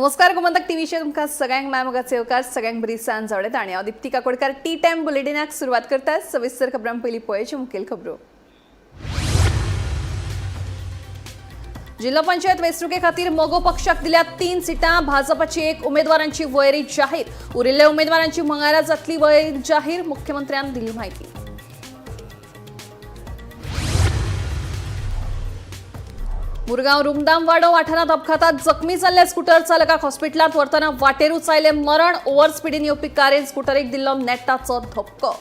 नमस्कार, गोमंतक टीव्हीचेर तुमकां सगळ्यांक माय मोगाचे येवकार. सगळ्यांक बरी सांज आवडत आनी हांव दीप्ती काकोडकार टी टायम बुलेटिनाक सुरवात करता. सविस्तर खबरां पयलीं पळोवची मुखेल खबरो. जिल्हा पंचायत वेंचणुके खातीर मगो पक्षाक दिल्या 3 सिटां. भाजपाची 1 उमेदवारांची वळेरी जाहीर. उरिल्ल्या उमेदवारांची मंगळारा जातली वळेरी जाहीर. मुख्यमंत्र्यान दिली माहिती. मुरगांव रुमदामवाडो वाठारांत अपघातात जखमी जाल्ल्या स्कुटर चालकाक हॉस्पिटलांत व्हरतना वाटेरूच आयलें मरण. ओव्हर स्पिडीन येवपी कारेन स्कुटरीक दिल्लो नेटाचो धपको.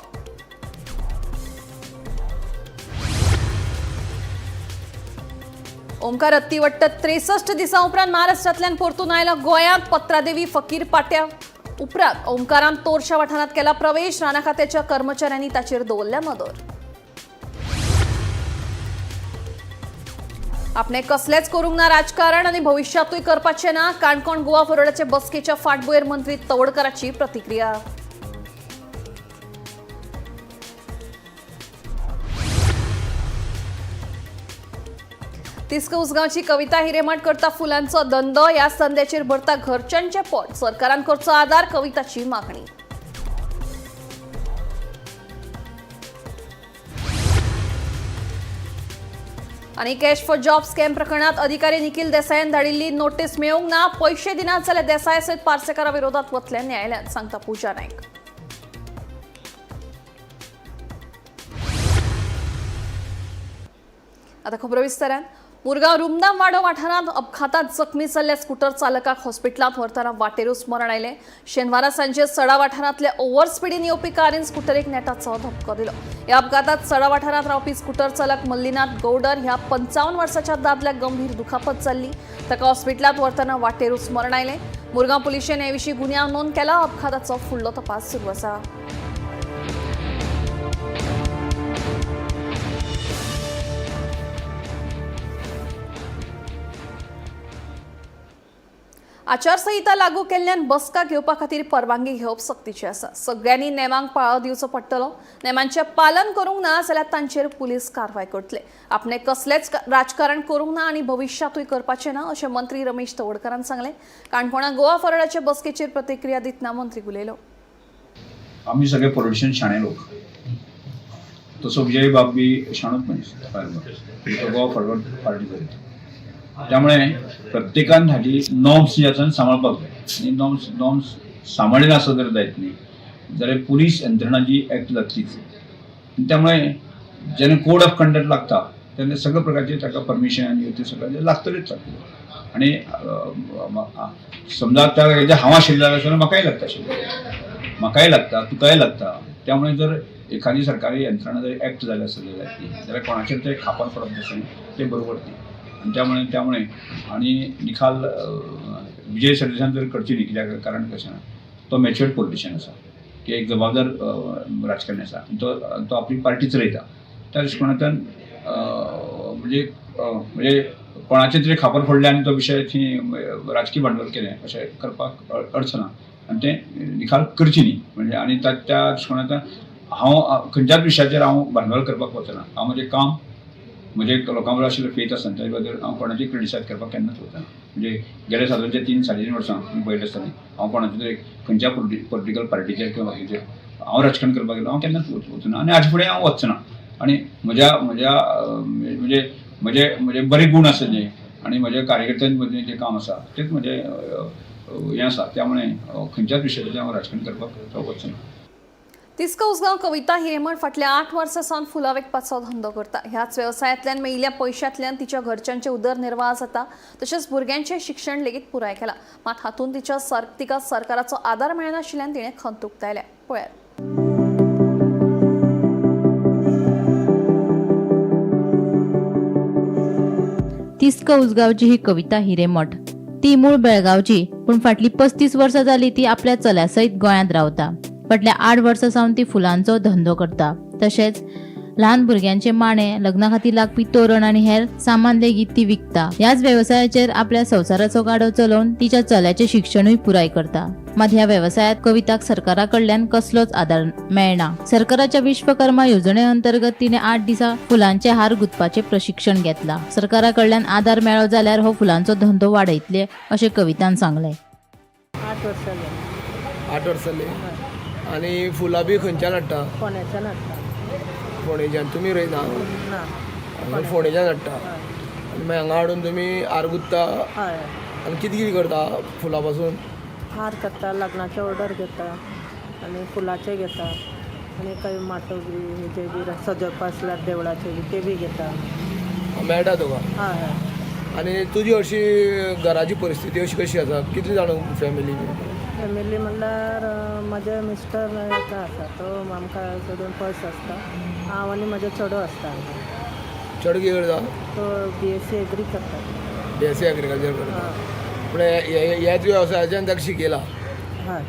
ओमकार हत्ती वट्ट 63 दिसां उपरांत महाराष्ट्रांतल्यान परतून आयला गोंयांत. पत्रादेवी फकीर पाट्या उपरांत ओमकारान तोरशा वाठारांत केला प्रवेश. राना खात्याच्या कर्मचाऱ्यांनी ताचेर दवरल्या नदर. आपणे कसलेंच करूंक ना राजकारण आनी भविश्यांतूय करपाचें ना. काणकोण गोवा फॉरवर्डाचे बसकेच्या फाटभुंयेर मंत्री तवडकराची प्रतिक्रिया. तिस्क उसगांवची कविता हिरेमठ करता फुलांचो धंदो. ह्याच धंद्याचेर भरता घरच्यांचें पोट. सरकारान करचो आदार, कविताची मागणी. आनी कॅश फॉर जॉब स्कॅम प्रकरणात अधिकारी निखील देसायान धाडिल्ली नोटीस मेळूंक ना. पयशे दिनात जाल्यार देसाय सयत पार्सेकारा विरोधात वतले न्यायालयात, सांगता पूजा नायक. आता खबरो विस्तारान. मुरगांव रुमदामवाडो वाठारांत अपघातात जखमी जाल्ल्या स्कुटर चालकाक हॉस्पिटलांत व्हरतना वाटेरूच मरण आयलें. शेनवारा सांजे सडा वाठारांतल्या ओव्हर स्पिडीन येवपी कारीन स्कुटरीक नेटाचो धपको दिलो. ह्या अपघातात सडा वाठारांत रावपी स्कुटर चालक मल्लीनाथ गौडर ह्या 55 वर्साच्या दादल्याक गंभीर दुखापत जाल्ली. ताका हॉस्पिटलांत व्हरतना वाटेरूच मरण आयलें. मुरगांव पुलिशेन हे विशीं गुन्यांव नोंद केला. अपघाताचो फुडलो तपास सुरू आसा. आचारसंहिता लागू केल्ल्यान बसका घेवपा खातीर परवानगी घेवप सक्तीची आसा. सगळ्यांनी नेमांक पाळो दिवचो पडटलो. नेमांचें पालन करूंक ना जाल्यार तांचेर पुलीस कारवाय करतले. आपणे कसलेंच राजकारण करूंक ना आनी भविश्यांतूय करपाचें ना, अशें मंत्री रमेश तवडकारान सांगलें. काणकोणा गोवा फॉरवर्डाचे बसकेचेर प्रतिक्रिया दितना मंत्री उलयलो. आमी सगळे पॉलिटिशियन शाणे लोक. तसो विजय बाब बी शाणूच मनीस, तो गोवा फॉरवर्ड पार्टी चलयता. त्यामुळे प्रत्येकान हाजी नॉर्म्स जे आसा सांबाळपाक जाय आनी नॉर्म्स नॉर्म्स सांबाळ्ळे नासत जर जायत न्ही जाल्यार पुलीस यंत्रणा जी एक्ट जातलीच. आनी त्यामुळे जेन्ना कोड ऑफ कंडक्ट लागता तेन्ना सगळे प्रकारचे ताका परमिशन आनी ते सगळें लागतलेच लागतलें. आनी समजा त्या हेजेर हांव आशिल्लें जाल्यार म्हाकाय लागता आशिल्लें, म्हाकाय लागता, तुकाय लागता. त्यामुळे जर एखादी सरकारी यंत्रणा जर एक्ट जाली आसत जाल्यार जाल्यार कोणाचेर ते खापर पडप तशें तें बरोबर न्ही. आनी त्यामुळे त्यामुळे आनी निकाल विजय सरदेसान जर करची न्ही, कित्याक कारण कशें ना, तो मॅच्युअर्ड पॉलिटिशियन आसा की एक जबाबदार राजकारणी आसा आनी तो तो आपली पार्टी चलयता. त्या दृश्टिकोनांतल्यान म्हणजे म्हणजे कोणाचेर तरी खापर फोडलें आनी तो विशय थंय राजकीय भांडवल केलें अशें करपाक अर्थ ना आनी तें निकाल करची न्ही. म्हणजे आनी त्या त्या दृश्टिकोनांतल्यान हांव खंयच्याच विशयाचेर हांव भांडवल करपाक वचना. हांव म्हजें काम, म्हजे लोकां बरोबर आशिल्लो फेथ आसा ताजे बद्दल हांव कोणाचेर क्रिटिसायज करपाक केन्नाच वचना. म्हणजे गेले सादारण 3 3.5 वर्सां तुमी पळयलें आसतलें, हांव कोणाचे तरी खंयच्या पॉलिटिकल पार्टीचेर किंवा बाकीचेर हांव राजकारण करपाक गेलो हांव केन्नाच वचना आनी हाजे फुडें हांव वचना. आनी म्हज्या म्हज्या म्हणजे म्हजे म्हजे बरे गूण आसा जे आनी म्हज्या कार्यकर्त्यां मदीं जें काम आसा तेच म्हजें हें आसा. त्यामुळे खंयच्याच विशयाचेर हांव राजकारण करपाक वचना. तिस्क उसगांव कविता हिरेमठ फाटल्या 8 वर्सां सावन फुलां विकपाचो धंदो करता. ह्याच वेवसायांतल्यान मेळिल्ल्या पयशांतल्यान तिच्या घरच्यांचे उदरनिर्वाह जाता. तशेंच भुरग्यांचें शिक्षण लेगीत पुराय केलां. मात हातूंत तिका सरकाराचो आदार मेळनाशिल्ल्यान तिणें खंत उक्तायल्या. पळयात. तिस्क उसगांवची ही कविता हिरेमठ. ती मूळ बेळगांवची, पूण फाटली 35 वर्सां जाली ती आपल्या चल्या सयत गोंयांत रावता. फाटल्या 8 वर्सां सावन ती फुलांचो धंदो करता. तशेंच ल्हान भुरग्यांचे माणे, लग्ना खातीर लागपी तोरण आनी हेर सामान लेगीत ती विकता. ह्याच वेवसायाचेर आपल्या संवसाराचो गाडो चलोवन तिच्या चल्याचें शिक्षणूय पुराय करता. मात ह्या वेवसायात कविताक सरकारा कडल्यान कसलोच आदार मेळना. सरकाराच्या विश्वकर्मा येवजणे अंतर्गत तिणे 8 दिसा फुलांचे हार गुंतपाचें प्रशिक्षण घेतला. सरकारा कडल्यान आदार मेळ्ळो जाल्यार हो फुलांचो धंदो वाडयतले अशें कवितान सांगलें. 8 वर्सां जालीं. 8 वर्सां जालीं. आनी फुलां बी खंयच्यान हाडटा? फोंड्याच्यान हाडटा. फोंडेच्यान. तुमी रोयना? ना. फोंडेच्यान हाडटा. हय. आनी मागीर हांगा हाडून तुमी हार गुंथता? हय. आनी कितें कितें करता फुलां पासून? हार करता, लग्नाचे ऑर्डर घेता आनी फुलाचे घेता आनी काही माटो बी हेजे बी सजोवपा आसल्यार देवळाचे बी ते बी घेता. मेळटा तुका? हय हय. आनी तुजी अशी घराची परिस्थिती अशी कशी आसा? कितली जाणां फॅमिली? फॅमिली म्हणल्यार म्हजे मिस्टर हेका आसा, तो आमकां सोडून पयस आसता. हांव आनी म्हजो चेडो आसता हांगा. चेडो कितें करता? तो बीएससी एग्री करता. बीएससी एग्रीकल्चर करता. हय. पूण ह्याच वेवसायाच्यान ताका शिकयला? हय.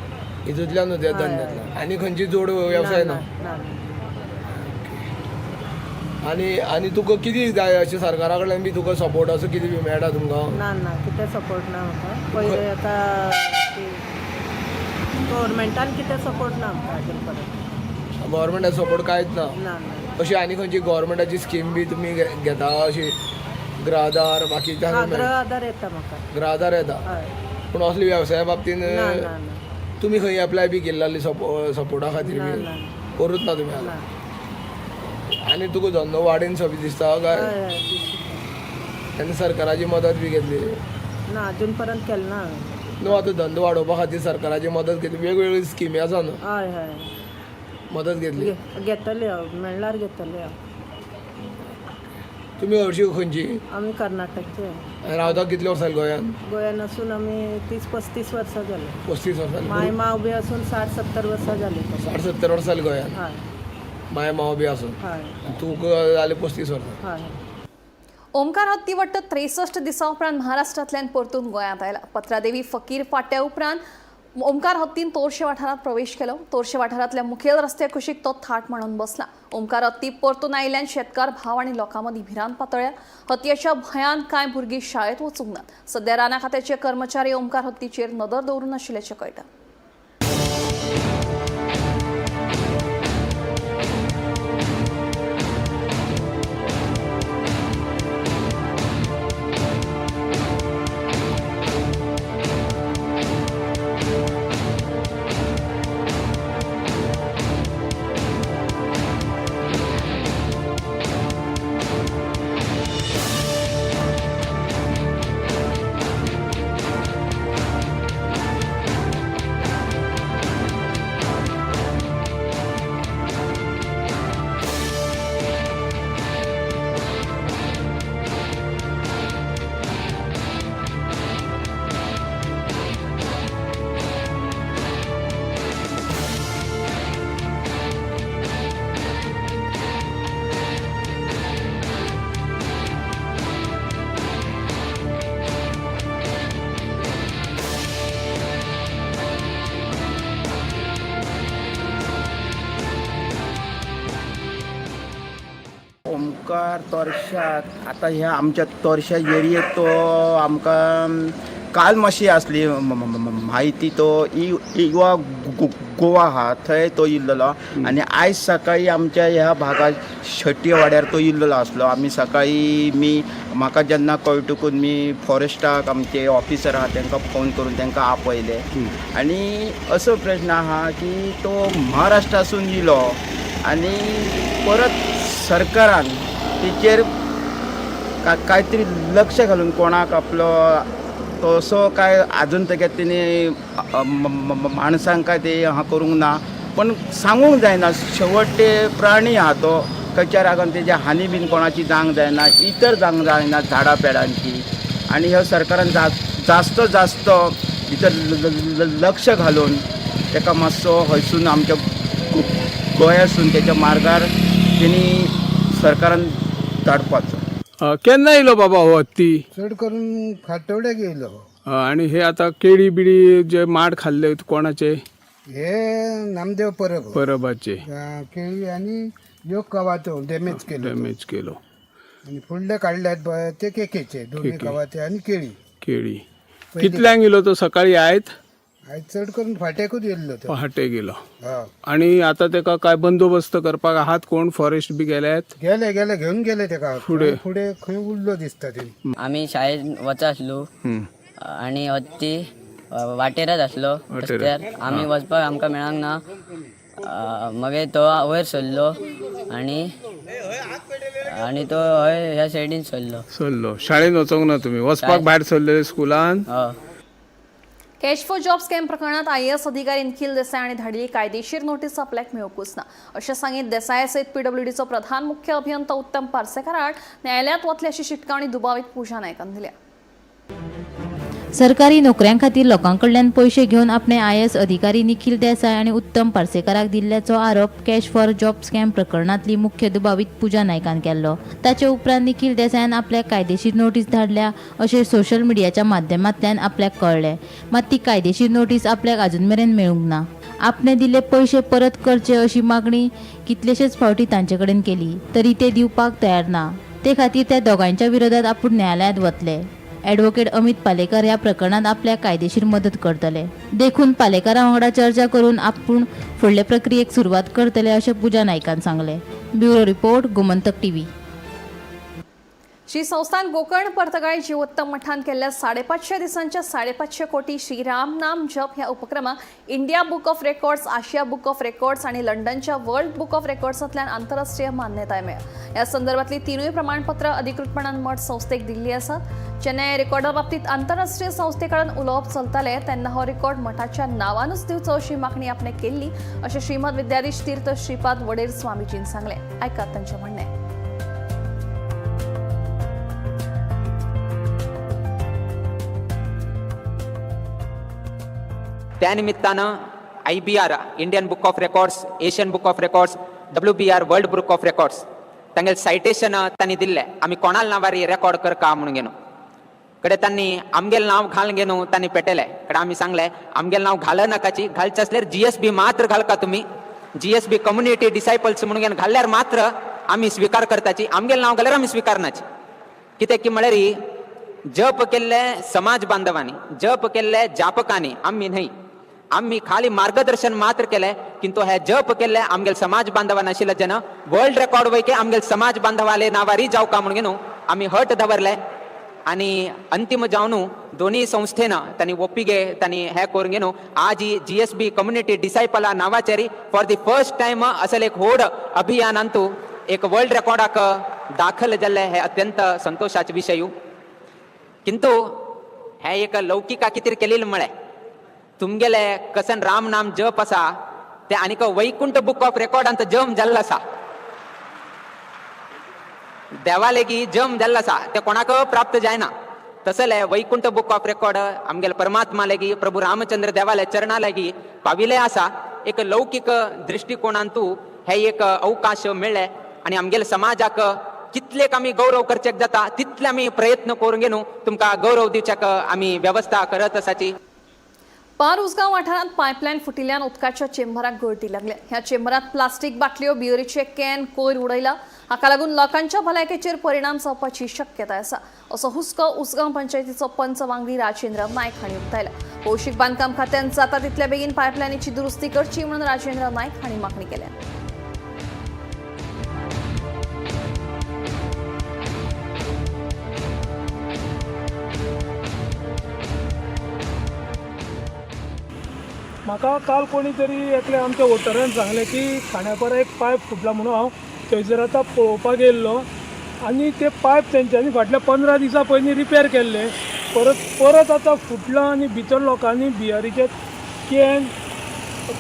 हितूंतल्यान न्हू त्या धंद्यांतल्यान आनी खंयची जोड वेवसाय ना? ना. आनी आनी तुका कितें जाय अशें सरकारा कडल्यान बी तुका सपोर्ट असो कितें बी मेळटा तुमकां? ना ना, कितें सपोर्ट ना म्हाका. पयलीं आतां गव्हर्मेंटान कितें सपोर्ट ना आमकां अजून पर्यंत. गव्हर्मेंटाचो सपोर्ट कांयच ना? ना ना. अशी आनी खंयची गव्हर्मेंटाची स्कीम बी तुमी घेता अशी गृहाधार बाकी? गृह आधार येता म्हाका. गृहाधार येता? हय. पूण असले वेवसाया बाबतीन ना ना ना. तुमी खंय एप्लाय बी केल्ली सपोर्टा खातीर ना बी? ना. करूच ना तुमी? ना. आनी तुका धंदो वाडीन सो बी दिसता काय? हय हय दिसता. तेन्ना सरकाराची मदत बी घेतली? ना, अजून पर्यंत केलें ना हांवें. न्हू, आतां धंदो वाडोवपा खातीर सरकाराची मदत घेतली, वेगवेगळी स्किमी आसा न्हू? हय हय. मदत घेतली? घेतली हांव, मेळ्ळ्यार घेतली हांव. तुमी हरशीं खंयची? आमी कर्नाटकचे. रावता कितले वर्सां जाली गोंयान? गोंयान आसून आमी 30-35 वर्सां जालीं. 35 वर्सां? माय माव बी आसून 60-70 वर्सां जालीं. 60-70 वर्सां जाली गोंयान? हय. माय माव बी आसून? हय. तुका जाले 35 वर्सां? हय. ओमकार हत्ती वट्ट 63 दिसां उपरांत महाराष्ट्रांतल्यान परतून गोंयांत आयला. पत्रादेवी फकीर फाट्या उपरांत ओमकार हत्तीन तोरशे वाठारांत प्रवेश केलो. तोरशे वाठारांतल्या मुखेल रस्त्या कुशीक तो थाट मांडून बसला. ओमकार हत्ती परतून आयिल्ल्यान शेतकार भाव आनी लोकां मदीं भिरांत पातळ्ळ्या. हतयाच्या भंयान कांय भुरगीं शाळेंत वचूंक नात. सध्या राना खात्याचे कर्मचारी ओमकार हत्तीचेर नदर दवरून आशिल्ल्याचें कळटा. ओमकार तोरशाक आतां ह्या आमच्या तोरशा एरियेत तो आमकां काल मातशी आसली म्हायती, तो युवा गोवा आहा थंय तो इल्लेलो आनी आयज सकाळी आमच्या ह्या भागात शेट्ये वाड्यार तो इल्लेलो आसलो. आमी सकाळी मी म्हाका जेन्ना कळटकूच मी फॉरेस्टाक आमचे ऑफिसर आहा तांकां फोन करून तांकां आपयले. आनी असो प्रश्न आहा की तो महाराष्ट्रासून इलो आनी परत सरकारान तेचेर कांयतरी लक्ष घालून कोणाक आपलो तसो काय आजून तरी तेणी माणसांक काय ते हा करूंक ना, पण सांगूंक जायना. शेवट ते प्राणी आहा तो खंयच्या रागान तेजी हानी बीन कोणाची जावंक जायना, इतर जावंक जायना झाडां पेडांची. आनी ह्या सरकारान जास्त जास्त भितर लक्ष घालून तेका मातसो हयसून आमच्या गोंयासून तेच्या मार्गार तेणी सरकारान धाडपाचो. केन्ना येयलो बाबा हो हत्ती? चड करून फातोड्याक येयलो. आणि हे आता केळी बिळी जे माड खाल्ले कोणाचे? हे नामदेव परब. परबाचे. केळी आनी ह्यो कवाथो डॅमेज केलो. डॅमेज केलो. आनी फुडले काडल्यात पळय ते केकेचे दोनी, कवाथे आनी केळी. केळी. कितल्यांक येयलो तो सकाळी आयत? आयज चड करून फाट्याकूच येयल्लो तो. पहाटे गेलो. हय. आणि आता तेका काय बंदोबस्त करपाक आहात कोण फॉरेस्ट बी गेल्यात? गेले गेले, घेवन गेले तेका. फुडें. फुडें खंय उरलो दिसता तेणी. आमी शाळेत वता आसलो आनी हत्ती वाटेरच आसलो वाटेर. रस्त्यार आमी वचपाक आमकां मेळांक ना. मागीर तो वयर सरलो आनी आनी तो हय ह्या सायडीन सरलो. सरलो. शाळेन वचोंक ना तुमी? वचपाक भायर सरलेले स्कुलान? हय. कॅश फॉर जॉब स्कॅम प्रकरणात आयएएस अधिकारी निखील देसाय हांणी धाडिल्ली कायदेशीर नोटीस आपल्याक मेळूंकच ना अशें सांगीत देसाया सयत पीडब्ल्यूडीचो प्रधान मुख्य अभियंता उत्तम पार्सेकार आड न्यायालयांत वतले अशी शिटकावणी दुबावीत पूजा नायकान दिल्या. सरकारी नोकऱ्यां खातीर लोकां कडल्यान पयशे घेवन आपणे आयएएस अधिकारी निखील देसाय आनी उत्तम पार्सेकाराक दिल्ल्याचो आरोप कॅश फॉर जॉब स्कॅम प्रकरणांतली मुख्य दुबावीत पूजा नायकान केल्लो. ताचे उपरांत निखील देसायान आपल्याक कायदेशीर नोटीस धाडल्या अशें सोशल मिडियाच्या माध्यमांतल्यान आपल्याक कळ्ळें. मात ती कायदेशीर नोटीस आपल्याक अजून मेरेन मेळूंक ना. आपणे दिल्ले पयशे परत करचे अशी मागणी कितलेशेच फावटी तांचे कडेन केली तरी ते दिवपाक तयार ना. ते खातीर त्या दोगांयच्या विरोधात आपूण न्यायालयांत वतले. ॲडव्होकेट अमित पालेकर ह्या प्रकरणात आपल्याक कायदेशीर मदत करतले, देखून पालेकरा वांगडा चर्चा करून आपूण फुडले प्रक्रियेक सुरवात करतले अशें पूजा नायकान सांगलें. Bureau report, Gomantak TV. Shri Sansthan Gokarna Partagali Jivottam मठान केल्ल्या 550 दिसांच्या 550 कोटी श्रीराम नाम जप ह्या उपक्रमाक India book of records, Asia book of records आणि लंडनच्या वर्ल्ड बुक ऑफ रेकॉर्ड्सांतल्यान आंतरराष्ट्रीय मान्यताय मेळ्ळ्या. ह्या संदर्भातली तिनूय प्रमाणपत्रां अधिकृतपणान मठ संस्थेक दिल्ली आसात. चेन्नय रेकॉर्डा बाबतीत आंतरराष्ट्रीय संस्थे कडेन उलोवप चलतालें तेन्ना हो रेकॉर्ड मठाच्या नांवानूच दिवचो अशी मागणी आपणे केल्ली अशें श्रीमद विद्याधीश तीर्थ श्रीपाद वडेर स्वामीजीन सांगलें. आयकात तांचें म्हणणें. त्या निमित्तानं IBR, Indian book of records, Asian book of records, WBR, world book of records तांगेले सायटेशन तांणी दिल्लें. आमी कोणाल नांवार रेकॉर्ड करका म्हणून घेवन कडे तांणी आमगेलें नांव घालून घेवन तांणी पेटयलें. कडे आमी सांगलें आमगेलें नांव घाल नाकाची, घालचें आसल्यार जीएसबी मात्र घालका तुमी, जीएसबी कम्युनिटी डिसायपल्स म्हणून घेवन घाल्यार मात्र आमी स्विकार करताची, आमगेलें नांव घाल्यार आमी स्विकारनाची. कित्याक की म्हळ्यार जप केल्ले समाज बांधवांनी, जप केल्ले जापकांनी, आमी न्हय. आमी खाली मार्गदर्शन मात्र केलें, किंतु हे जप केल्ले आमगेले समाज बांधवान आशिल्ले जन वर्ल्ड रेकॉर्ड वयके आमगेले समाज बांधवाले नांवारी जावका म्हणून न्हू आमी हट दवरले. आनी अंतीम जावन दोनूय संस्थेन तांणी ओपिगे तांणी हें करून घेवन आज ही जीएसबी कम्युनिटी डिसायपला नांवाचेर फॉर the first time असले एक व्हड अभियानांतू एक वर्ल्ड रेकॉर्डाक दाखल जाल्ले हे अत्यंत संतोषाचे विशय. किंतु हे एक लौकिका कितें केलेलें म्हळें तुमगेले कसन राम नाम जप आसा ते आनीक वैकुंठ बुक ऑफ रेकॉर्डांत जम जाल्लो आसा. देवा लेगी जम जाल्लो आसा ते कोणाक प्राप्त जायना. तसले वैकुंठ बुक ऑफ रेकॉर्ड आमगेले परमात्मा लेगी प्रभू रामचंद्र देवाले चरणा लेगी पाविले आसा. एक लौकीक दृश्टिकोणांतू हे एक अवकाश मेळ्ळे आनी आमगेले समाजाक कितलेक आमी गौरव करचेक जाता तितले आमी प्रयत्न करून घेवन तुमकां गौरव दिवच्याक आमी वेवस्था करत आसाची. पार उसगांव वाठारांत पायपलायन फुटिल्ल्यान उदकाच्या चेंबराक गळटी लागल्या. ह्या चेंबरात प्लास्टीक बाटल्यो, बियरीचे can, कोयर उडयला. हाका लागून लोकांच्या भलायकेचेर परिणाम जावपाची शक्यताय आसा असो हुस्को उसगांव पंचायतीचो पंच वांगडी राजेंद्र नायक हांणी उक्तायला. भौशीक बांदकाम खात्यान जाता तितल्या बेगीन पायपलायनीची दुरुस्ती करची म्हणून राजेंद्र नायक हांणी मागणी केल्या. म्हाका काल कोणी तरी एकले आमच्या वोटरान सांगलें की खांडेपारा एक पायप फुटला म्हणून. हांव थंयसर आतां पळोवपाक गेल्लो आनी ते पायप तेंच्यांनी फाटल्या 15 दिसां पयलीं रिपेर केल्ले, परत परत आतां फुटलां आनी भितर लोकांनी बियरीचे can,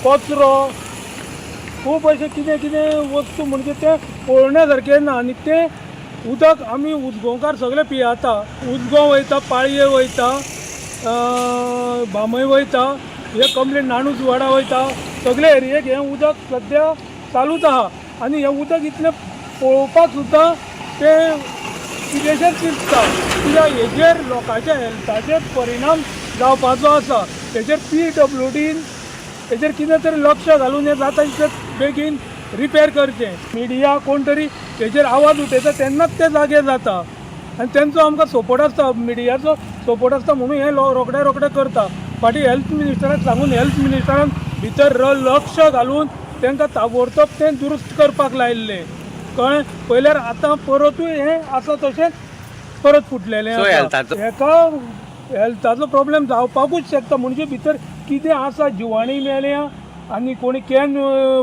कचरो, खूब अशें कितें कितें वस्तू म्हणजे तें पळोवण्या सारकें ना. आनी तें उदक आमी उदगोंवकार सगळे पियाता. उदगोंव वयता, पाळये वयता, बांबय वयता, हे कंप्लेन नाणूस वाडा वयता, सगळे एरियेक हें उदक सद्या चालूच आहा. आनी हें उदक इतलें पळोवपाक सुद्दां तें कितेंशेंच दिसता कित्याक हेजेर लोकांच्या हेल्थाचेर परिणाम जावपाचो आसा. तेजेर पीडब्ल्यूडीन हेजेर कितें तरी लक्ष घालून हें जाता तितलें बेगीन रिपेर करचें. मिडिया कोण तरी हेजेर आवाज उठयता तेन्नाच ते जागे जाता आनी तेंचो आमकां सपोर्ट आसता, मिडियाचो सपोर्ट आसता म्हणून हें रोखडे रोखडे करता. फाटीं हेल्थ मिनिस्टराक सांगून हेल्थ मिनिस्टरान भितर लक्ष घालून तांकां ताबडतोब तें दुरुस्त करपाक लायिल्लें. कळ्ळें? पयल्यार आतां परतूय हें आसा तशेंच परत फुटलेलें आसा. हेका हेल्थाचो प्रॉब्लेम जावपाकूच शकता. म्हणजे भितर कितें आसा, जिवाणी मेल्या आनी कोणी can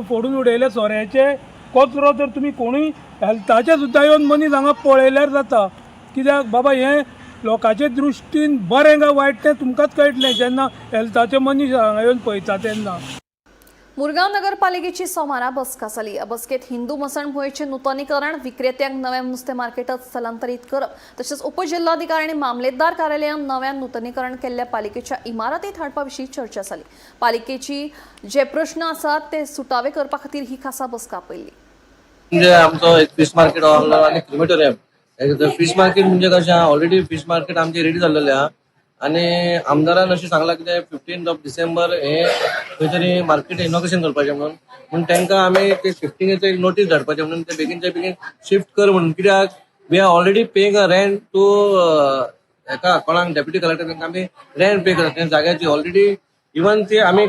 फोडून उडयले सोऱ्याचे कचरो, तर तुमी कोणूय हेल्थाचे सुद्दां येवन मनीस हांगा पळयल्यार जाता. कित्याक बाबा हें लोकांचे दृश्टीन बरें काय वायट तें तुमकांच कळटलें जेन्ना हेल्थाचे मनीस हांगा येवन पळयता तेन्ना. मुरगांव नगरपालिकेची सोमारा बसका जाली. या बसकेत हिंदू मसणभुंयेचें नुतनीकरण, विक्रेत्यांक नव्या नुस्तें मार्केटात स्थलांतरीत करप, तशेंच उपजिल्हाधिकारी आनी मामलेदार कार्यालयांत नव्यान नुतनीकरण केल्ल्या पालिकेच्या इमारतीत हाडपा विशीं चर्चा जाली. पालिकेची जे प्रश्न आसात ते सुटावे करपा खातीर ही खासा बसका आपयल्ली. म्हणजे आमचो एक फीश मार्केट आनी क्रिमेटोरियम. फीश मार्केट म्हणजे कशें, ऑलरेडी फीश मार्केट आमचे रेडी जाल्लेले आहा आनी आमदारान अशें सांगलां की ते 15 ऑफ डिसेंबर हे खंय तरी मार्केट इनॉग्रेशन करपाचें म्हणून. पूण तांकां आमी ते शिफ्टिंगेचे एक नोटीस धाडपाचें म्हणून, ते बेगीनच्या बेगीन शिफ्ट कर म्हणून, कित्याक we are already paying a rent to हेका कोणाक, डेप्युटी कलेक्टर, तांकां आमी रेंट पे करता त्या जाग्याची ऑलरेडी. इवन ते आमी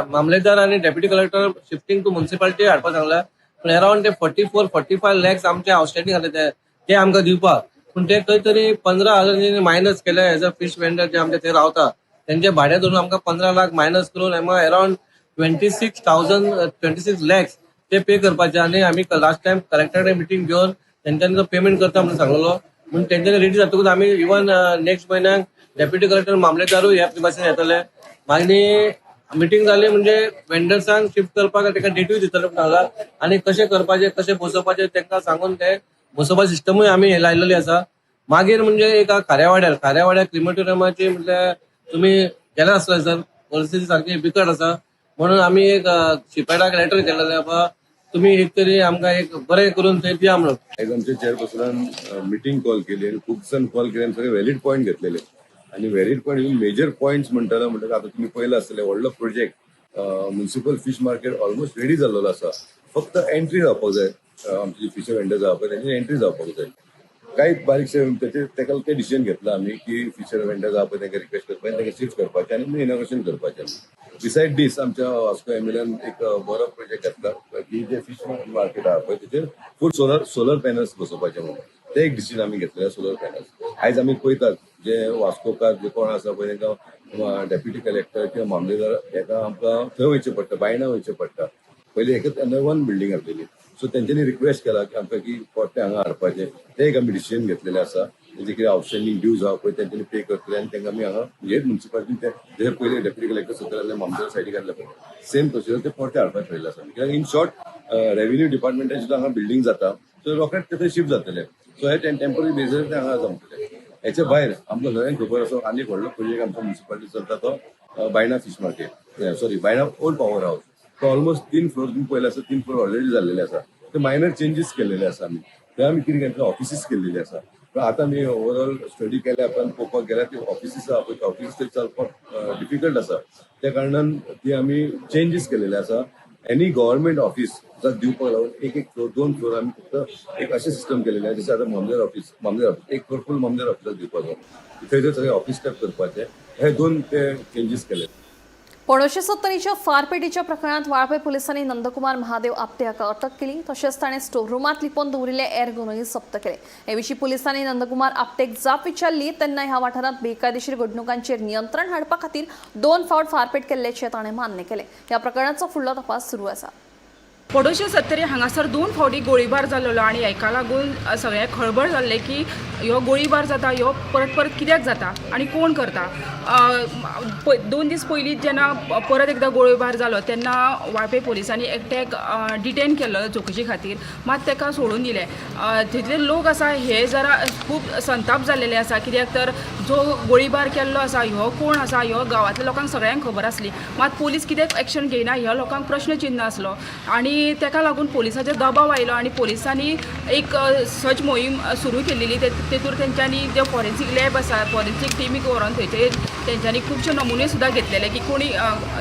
मामलेदार आनी deputy collector shifting to municipality हाडपाक सांगला, पूण अरावंड ते 44-45 लॅक्स आमचे आउटस्टँडिंग आसले, ते ते आमकां दिवपाक. पूण ते खंय तरी 15,000 मायनस केले एज अ फीश वेंडर जे आमचे थंय रावता, तेंचे भाडें धरून आमकां 15 लाख मायनस करून आमकां around 26,000, 26 lakhs ते पे करपाचे. आनी आमी लास्ट टायम कलेक्टर मिटींग घेवन तेंच्यांनी तो पेमेंट करता म्हणून सांगलेलो. म्हणून तेंच्यांनी रेडी जातकूच आमी इवन नेक्स्ट म्हयन्याक डेप्युटी कलेक्टर, मामलेदारूय ह्या भाशेन येतले. मागीर मिटींग जाली म्हणजे वेंडर्सांक शिफ्ट करपाक ताका डेटूय दितले म्हणून सांगला आनी कशें करपाचें, कशें बसोवपाचें तांकां सांगून ते बसोवपाचे सिस्टमूय आमी हे लायलेली आसा. मागीर म्हणजे एक खाऱ्यावाड्यार, खाऱ्यावाड्यार क्रिमेटोरियमाची म्हटल्यार तुमी गेले आसतले सर, परिस्थिती सारकी बिकट आसा. म्हणून आमी एक शिपेडाक लेटर केलेलें, बाबा तुमी एक तरी आमकां एक बरें करून थंय दिया म्हणून. आयज आमच्या चेअरपर्सनान मिटींग कॉल केली आनी खूब जाण कॉल केले आनी सगळे व्हॅलीड पॉयंट घेतलेले. आनी व्हॅलीड पॉयंट, मेजर पॉयंट्स म्हणटलो म्हणटकच आतां तुमी पळयला आसतलें, व्हडलो project municipal fish market almost ready जाल्लेलो आसा. फक्त एंट्री जावपाक जाय. आमची फिश वेंडर्स आहा पळय, तेंची एंट्री जावपाक जाय. कांय बारीकशे तेचे तेका ते डिसिजन घेतला आमी की फिशर वेंडर्स आहा पळय, तांकां रिक्वेस्ट करपाचें, तांकां शिफ्ट करपाचें आनी इनॉग्रेशन करपाचें. बिसायड दीस आमच्या वास्को एमएलएन एक बरो प्रोजेक्ट घेतला की जे फिश मार्केट आहा पळय, तेचेर फूल सोलर पॅनल्स बसोवपाचे म्हणून. ते एक डिसिजन आमी घेतलेले. सोलर पॅनल्स आयज आमी पळयतात, जे वास्कोकार जे कोण आसा पळय, तांकां डेप्युटी कलेक्टर किंवा मामलेदार हेका आमकां थंय वयचें पडटा, बायणा वयचें पडटा. पयलीं एकच वन बिल्डींग आसलेली. सो तेंच्यांनी रिक्वेस्ट केला की आमकां की पोरते हांगा हाडपाचें. ते एक आमी डिसिजन घेतलेलें आसा. तेंचे कितें आउटस्टँडींग ड्यूज आहा पळय, तेंच्यांनी पे करतले आनी तांकां आमी हांगा म्हणजे म्युन्सिपालिटीन ते जशें पयलीं डेप्युटी कलेक्टर सकयल मामलेदार सायडीक आसले पळय, सेम प्रोसिजर ते परते हाडपाक ठरयल्लें आसा. कित्याक इन शॉर्ट रेव्हेन्यू डिपार्टमेंटान सुद्दां हांगा बिल्डींग जाता, सो रोखडेच ते थंय शिफ्ट जातले. सो हे टेंपररी बेजीर ते हांगा जमतले. हेच्या भायर आमकां सगळ्यांक खबर आसा, आनी एक व्हडलो प्रोजेक्ट आमच्या म्युन्सिपालिटी चलता, तो Baina fish market, sorry, Baina old power house. तो ऑलमोस्ट तीन फ्लोर तुम्ही पळयले आसा, तीन फ्लोर ऑलरेडी जाल्लेले आसा. ते मायनर चेंजीस केलेले आसा आमी. ते आमी कितें केलें, ऑफिसीस केल्लेली आसा. पण आतां आमी ओवरऑल स्टडी केल्या उपरांत पळोवपाक गेल्यार ती ऑफिसीस आहा पळय, ऑफिसीस थंय चलपाक डिफिकल्ट आसा. त्या कारणान ती आमी चेंजीस केलेले आसा. एनी गव्हर्मेंट ऑफिस दिवपाक लागून एक एक फ्लोर, दोन फ्लोर आमी फक्त एक अशें सिस्टम केलेलें आसा. जशें आतां मामलेदार ऑफिस, मामलेदार ऑफिस एक फ्लोर फूल मामलेदार ऑफिसाक दिवपाचो, थंय सगळे ऑफिस स्टाफ करपाचे, हे दोन ते चेंजीस केले. पणोशे सत्तरीच्या फारपेटीच्या प्रकरणात वाळपय पोलिसांनी नंदकुमार महादेव आपटे हाका अटक केली. तशेंच ताणें स्टोर रुमांत लिपोवन दवरिल्ले एर गनूय जप्त केले. हे विशीं पोलिसांनी नंदकुमार आपटेक जाप विचारली तेन्ना ह्या वाठारांत बेकायदेशीर घडणुकांचेर नियंत्रण हाडपा खातीर दोन फावट फारपेट केल्ल्याचें ताणें मान्य केलें. ह्या प्रकरणाचो फुडलो तपास सुरू आसा. पडोशे सत्तरी हांगासर दोन फावटी गोळीबार जाल्लो आनी हेका लागून सगळें खळबळ जाल्लें की ह्यो गोळीबार जाता, ह्यो परत परत कित्याक जाता आनी कोण करता. 2 दीस पयलीं जेन्ना परत एकदां गोळीबार जालो तेन्ना वाळपय पोलिसांनी एकट्याक डिटेन केल्लो चवकशी खातीर, मात ताका सोडून दिलें. तितले लोक आसा हे जरा खूब संताप जाल्लेले आसा, कित्याक तर जो गोळीबार केल्लो आसा ह्यो कोण आसा ह्यो गांवांतल्या लोकांक सगळ्यांक खबर आसली, मात पोलीस कित्याक एक्शन घेयना ह्या लोकांक प्रश्न चिन्न आसलो. आनी तेका लागून पोलिसाचेर दबाव आयलो आनी पोलिसांनी एक सर्च मोहीम सुरू केलेली. तेतूर तेंच्यांनी जे फॉरेन्सीक लॅब आसा, फॉरेन्सीक टिमीक व्हरोन थंयचे तेंच्यांनी खुबशे नमुने सुद्दां घेतलेले की कोणी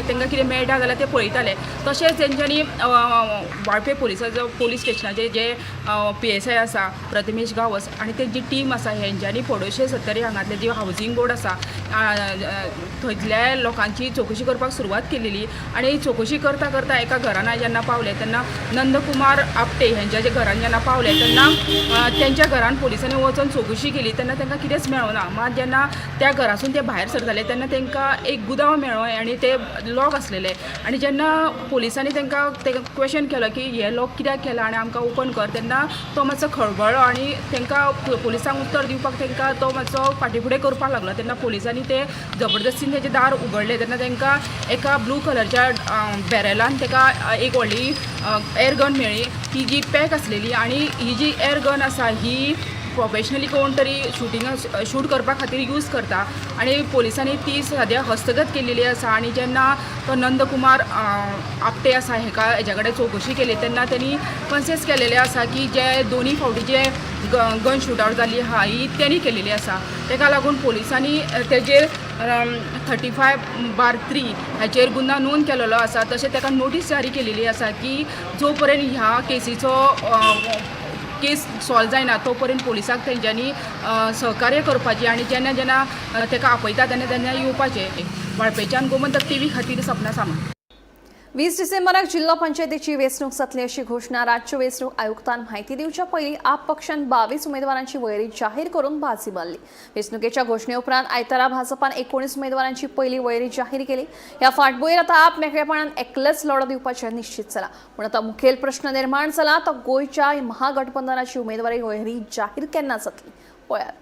तांकां कितें मेळटा जाल्यार ते पळयताले. तशेंच तेंच्यांनी वाळपय पोलिसाचो, पोलीस स्टेशनाचे जे पीएसआय आसा प्रथमेश गांवस आनी तेंची टीम आसा, हेंच्यांनी पडोशे सत्तरी हांगातले जी हावजींग बोर्ड आसा थंयतल्या लोकांची चवकशी करपाक सुरवात केलेली. आनी चवकशी करता करता एका घरान जेन्ना पावले तेन्ना तेन्ना नंदकुमार आपटे हेंच्या जे घरान जेन्ना पावले तेन्ना तेंच्या घरान पोलिसांनी वचोन चवकशी केली तेन्ना तांकां कितेंच मेळना. मात जेन्ना त्या घरासून ते भायर सरताले तेन्ना तांकां एक गुदांव मेळ्ळो आनी ते लॉक आसलेले आनी जेन्ना पोलिसांनी तांकां क्वेशन केलो की हे लॉक कित्याक केला आनी आमकां ओपन कर, तेन्ना तो मातसो खळबळ्ळो आनी तांकां पोलिसांक उत्तर दिवपाक तांकां तो मातसो फाटीं फुडें करपाक लागलो. तेन्ना पोलिसांनी ते जबरदस्तीन तेजें दार उगडलें तेन्ना तांकां एका ब्लू कलरच्या बॅरलान ताका एक व्हडली एअर गन मेळ्ळी, ती जी पॅक आसलेली आनी ही जी एअर गन आसा ही प्रोफेशनली कोण तरी शुटिंगा शूट करपा खातीर यूज करता आनी पोलिसांनी ती सद्या हस्तगत केलेली आसा. आनी जेन्ना तो नंदकुमार आपटे आसा हेका हेज्या कडेन चवकशी केली तेन्ना तेणी कन्सेस केलेले आसा की जे दोनी फावटी जे गन शूट आवट जाल्ली आहा ही तेणी केलेली आसा. तेका लागून पोलिसांनी तेजेर 35/3 हाचेर गुन्यांव नोंद केलेलो आसा. तशें ताका नोटीस जारी केलेली आसा की जो पर्यंत ह्या केसीचो केस सॉल्व जायना तो पर्यंत पोलिसांक तेंच्यांनी सहकार्य करपाचें आनी जेन्ना जेन्ना ताका आपयता तेन्ना तेन्ना येवपाचें. वाळपयच्यान गोमंतक टीव्ही खातीर सपना सामंत. 20 डिसेंबराक जिल्लो पंचायतीची वेंचणूक जातली अशी घोशणा राज्य वेंचणूक आयुक्तान माहिती दिवच्या पयलीं आप पक्षान 22 उमेदवारांची वळेरी जाहीर करून बाजी मारली. वेंचणुकेच्या घोशणे उपरांत आयतारा भाजपान 19 उमेदवारांची पयली वळेरी जाहीर केली. ह्या फाटभुंयेर आतां आप मेकळेपणान एकलेच लढो दिवपाचें निश्चित जाला. पूण आतां मुखेल प्रश्न निर्माण जाला तो गोंयच्या महागठबंधनाची उमेदवारी वळेरी जाहीर केन्ना जातली, पळयात.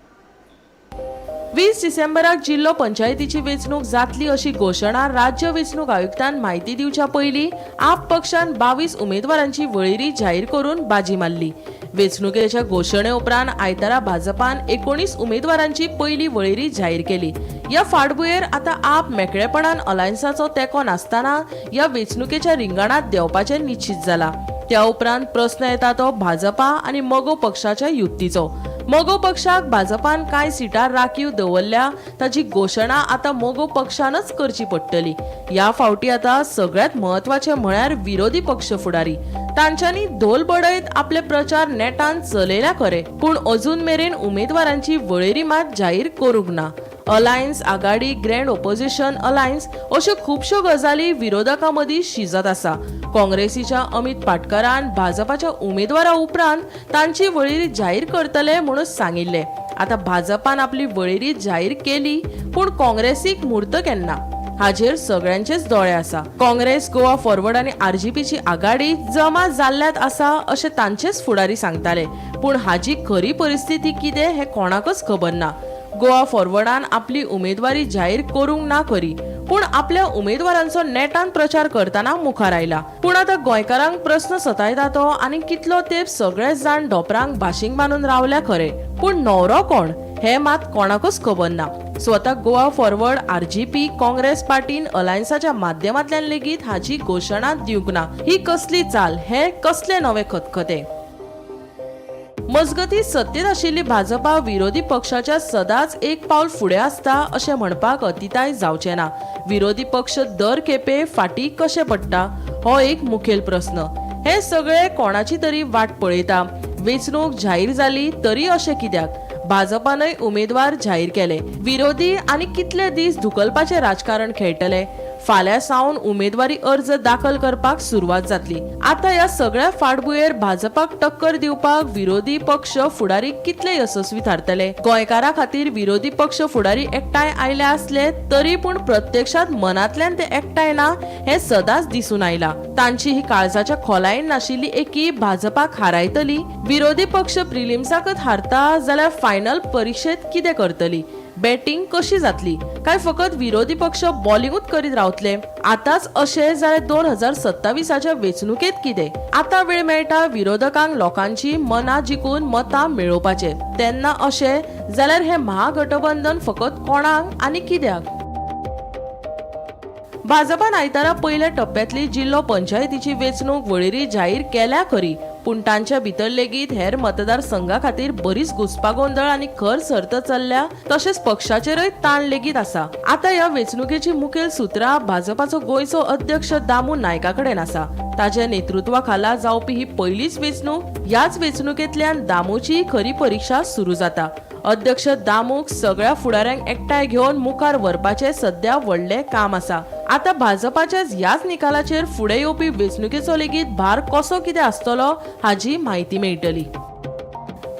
20 डिसेंबराक जिल्लो पंचायतीची वेंचणूक जातली अशी घोशणा राज्य वेंचणूक आयुक्तान माहिती दिवच्या पयलीं आप पक्षान 22 उमेदवारांची वळेरी जाहीर करून बाजी मारली. वेंचणुकेच्या घोशणे उपरांत आयतारा भाजपान 19 उमेदवारांची पयली वळेरी जाहीर केली. ह्या फाटभुंयेर आतां आप मेकळेपणान अलायन्साचो तेंको नासतना ह्या वेंचणुकेच्या रिंगणांत देंवपाचें निश्चित जाला. त्या उपरांत प्रस्न येता तो भाजपा आनी मगो पक्षाच्या युतीचो. मगो पक्षाक भाजपान कांय सिटां राखीव दवरल्या ताची घोशणा आतां मगो पक्षानच करची पडटली. ह्या फावटी आतां सगळ्यांत म्हत्वाचें म्हळ्यार विरोधी पक्ष फुडारी तांच्यांनी धोल बडयत आपले प्रचार नेटान चलयल्या खरे, पूण अजून मेरेन उमेदवारांची वळेरी मात जाहीर करूंक ना. अलायन्स, आघाडी, ग्रँड ओपोजिशन अलायन्स अश्यो खुबश्यो गजाली विरोधकां मदीं शिजत आसा. काँग्रेसीच्या अमित पाटकरान भाजपाच्या उमेदवारा उपरांत तांची वळेरी जाहीर करतले म्हणून सांगिल्लें. आतां भाजपान आपली वळेरी जाहीर केली, पूण काँग्रेसीक म्हूर्त केन्ना हाजेर सगळ्यांचेच दोळे आसा. काँग्रेस, गोवा फॉरवर्ड आनी आरजीपीची आघाडी जमा जाल्ल्यात आसा अशें तांचेच फुडारी सांगताले, पूण हाजी खरी परिस्थिती कितें हें कोणाकच खबर ना. गोवा फॉरवर्डान आपली उमेदवारी जाहीर करूंक ना खरी, पूण आपल्या उमेदवारांचो नेटान प्रचार करतना मुखार आयला. पूण आतां गोंयकारांक प्रस्न सतायता तो आनी कितलो तेंप सगळे जाण धोपरांक बाशिंग बांदून रावल्या खरे, पूण न्हवरो कोण हें मात कोणाकच खबर ना. स्वता गोवा फॉरवर्ड, आरजीपी, काँग्रेस पार्टीन अलायन्साच्या माध्यमांतल्यान लेगीत हाची घोशणा दिवंक ना. ही कसली चाल, हे कसले नवे खतखते? मजगतीं, सत्तेत आशिल्ली भाजपा विरोधी पक्षाच्या सदांच एक पावल फुडें आसता अशें म्हणपाक अतिताय जावचें ना. विरोधी पक्ष दर खेपे फाटीं कशें पडटा हो एक मुखेल प्रस्न. हे सगळे कोणाची तरी वाट पळयता. वेंचणूक जाहीर जाली तरी अशें कित्याक? भाजपानय उमेदवार जाहीर केले. विरोधी आनी कितले दीस धुकलपाचें राजकारण खेळटले? फाल्यां सावन उमेदवारी अर्ज दाखल करपाक सुरवात जातली. आतां ह्या सगळ्या फाटभुंयेर भाजपाक टक्कर दिवपाक विरोधी पक्ष फुडारी कितले येसस्वी थारतले? गोंयकारां खातीर विरोधी पक्ष फुडारी एकठांय आयले आसले तरी पूण प्रत्यक्षात मनांतल्यान ते एकठांय ना हें सदांच दिसून आयलां. तांची ही काळजाच्या खोलायेन नाशिल्ली एकी भाजपाक हारायतली? विरोधी पक्ष प्रिलिम्साकच हारता जाल्यार फायनल परिक्षेत कितें करतली? बॅटिंग कशी जातली? काय फकत विरोधी पक्ष बॉलिंगूच करीत रावतले? आतांच अशें जाल्यार 2027च्या वेंचणुकेत कितें? आतां वेळ मेळटा विरोधकांक लोकांची मनां जिखून मतां मेळोवपाचे, तेन्ना अशें जाल्यार हें महागठबंधन फकत कोणाक आनी कित्याक? भाजपान आयतारा पयल्या टप्प्यांतली जिल्लो पंचायतीची वेंचणूक वळेरी जाहीर केल्या खरी, पूण तांच्या भितर लेगीत हेर मतदारसंघा खातीर बरीच घुस्पागोंदळ आनी खर सर्त चल्ल्या. तशेंच पक्षाचेरय ताण लेगीत आसा. आतां ह्या वेंचणुकेची मुखेल सुत्रां भाजपाचो गोंयचो अध्यक्ष दामू नायका कडेन आसा. ताच्या नेतृत्वा खाला जावपी ही पयलीच वेंचणूक. ह्याच वेंचणुकेंतल्यान दामूची खरी परिक्षा सुरू जाता. अध्यक्ष दामूक सगळ्या फुडाऱ्यांक एकठांय घेवन मुखार व्हरपाचें सध्या व्हडलें काम आसा. आतां भाजपाच्याच ह्याच निकालाचेर फुडें येवपी वेंचणुकेचो लेगीत भार कसो कितें आसतलो हाजी म्हायती मेळटली.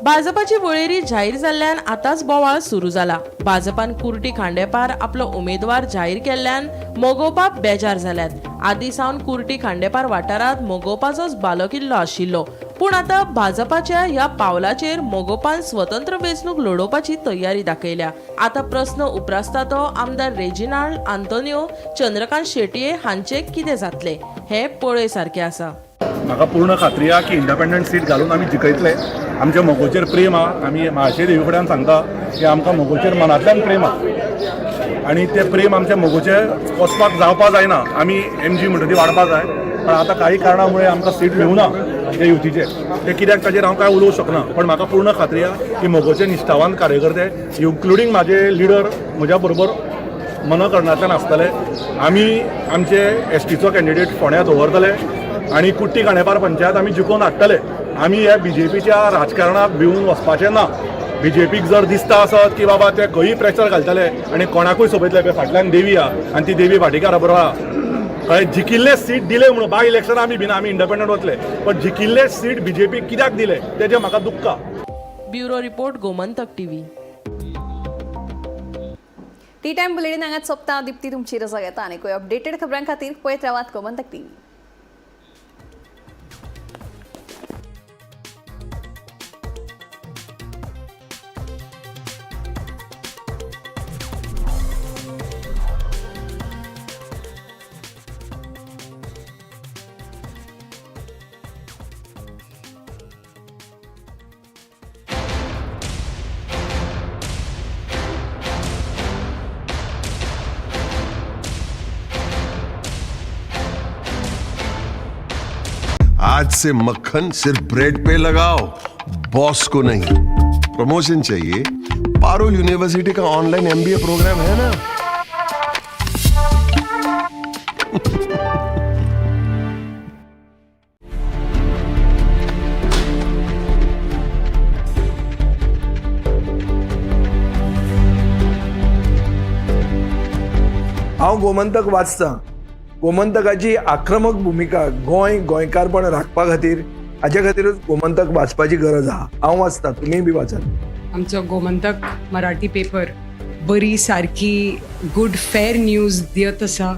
भाजपाची वळेरी जाहीर जाल्ल्यान आतांच बोवाळ सुरू जाला. भाजपान कुर्टी खांडेपार आपलो उमेदवार जाहीर केल्ल्यान मगोपा बेजार जाल्यात. आदी सावन कुर्टी खांडेपार वाठारांत मगोपाचोच बालोकिल्लो आशिल्लो, पूण आतां भाजपाच्या ह्या पावलाचेर मगोपान स्वतंत्र वेंचणूक लडोवपाची तयारी दाखयल्या. आतां प्रस्न उप्रासता तो आमदार रेजिनाल्ड आंतोनियो, चंद्रकांत शेटये हांचे कितें जातलें हें पळय सारकें आसा. म्हाका पूर्ण खात्री आहा की इंडिपेंडंट सीट घालून आमी जिखयतले. आमच्या मगोचेर प्रेम आहा. आमी म्हाळशे देवी कडेन सांगता की आमकां मगोचेर मनांतल्यान प्रेम आहा आनी तें प्रेम आमच्या मगोचेर वचपाक जावपा जायना. आमी एमजी म्हणटा ती वाडपा जाय, पण आतां काही कारणां मुळे आमकां सीट मेळूना ते युतीचे, ते कित्याक ताजेर हांव कांय उलोवंक शकना. पण म्हाका पूर्ण खात्री आहा की मगोचे निश्ठावान कार्यकर्ते इन्क्लुडींग म्हाजे लिडर म्हज्या बरोबर मनकरणांतल्यान आसतले. आमी आमचे एसटीचो कॅन्डिडेट फोंड्या दवरतले आनी कुट्टी खांडेपार पंचायत आमी जिखोवन हाडटले. आमी ह्या बीजेपीच्या राजकारणाक भिवून वचपाचें ना. बीजेपीक जर दिसता आसत की बाबा ते खंयूय प्रेशर घालतले आनी कोणाकूय सोबयतले, फाटल्यान देवी आहा आनी ती देवी भाटीकारा बरोबर आहा. कळ्ळें? जिखिल्ले सीट दिले म्हणून बाय इलेक्शन आमी भिना, आमी इंडिपेंडंट वतले, पण जिखिल्ले सीट बीजेपीक कित्याक दिले तेजें म्हाका दुख्ख. Bureau report, Gomantak TV. Tea time bulletin हांगाच सोंपता. दीप्ती तुमची रजा घेता आनी अपडेटेड खबरां खातीर पळयत रावात गोमंतक टीव्ही. आज से मक्खन सिर्फ ब्रेड पे लगाओ, बॉस को नहीं. प्रमोशन चाहिए? पारुल यूनिवर्सिटी का ऑनलाइन एमबीए प्रोग्राम है ना. हांव गोमंतक वाचतां. गोमंतकाची आक्रमक भुमिका गोंय गोंयकारपण राखपा खातीर, हाजे खातीरूच गोमंतक वाचपाची गरज आहा. हांव वाचतां, तुमीय बी वाचात. आमचो गोमंतक मराठी पेपर बरी सारकी गुड फेर न्यूज दियत आसा.